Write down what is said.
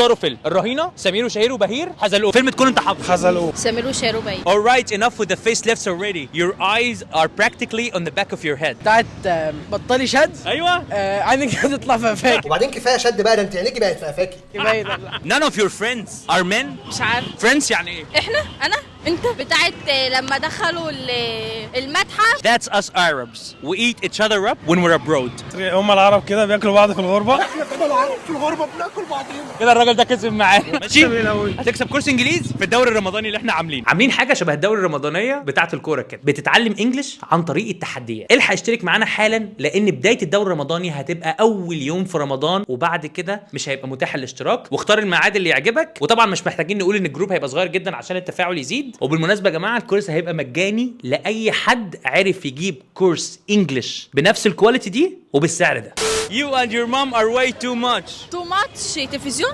واختاروا فيلم: الرهينه، سمير وشهير وبهير، حزلقوم. فيلم تكون انت حافظه. حزلقوم. سمير وشهير وبهير. Alright, enough with the facelifts already. Your eyes are practically on the back of your head. بتاعت بطلي شد. ايوه. عينك هتطلع في قفاكي. وبعدين كفاية شد بقى، ده انت عينيكي بقت في قفاكي. باين ولا؟ None of your friends are men. مش عارف. Friends يعني ايه؟ احنا، انا، انت. بتاعت لما دخلوا المتحف. That's us Arabs. We eat each other up when we're abroad. هم العرب كده بياكلوا بعض في الغربه. كده الراجل ده كسب معانا، ماشي؟ هتكسب كورس انجليزي في الدوري الرمضاني اللي احنا عاملين حاجة شبه الدوري الرمضانية بتاعه الكورة كده، بتتعلم English عن طريق التحديات. الحق اشترك معانا حالا، لان بداية الدوري الرمضاني هتبقى اول يوم في رمضان، وبعد كده مش هيبقى متاح الاشتراك. واختار الميعاد اللي يعجبك. وطبعا مش محتاجين نقول ان ال group هيبقى صغير جدا عشان التفاعل يزيد. وبالمناسبة يا جماعه، الكورس هيبقى مجاني لاي حد عرف يجيب كورس English بنفس ال quality دي وبالسعر ده. You and your mom are way too much. too much تلفزيون.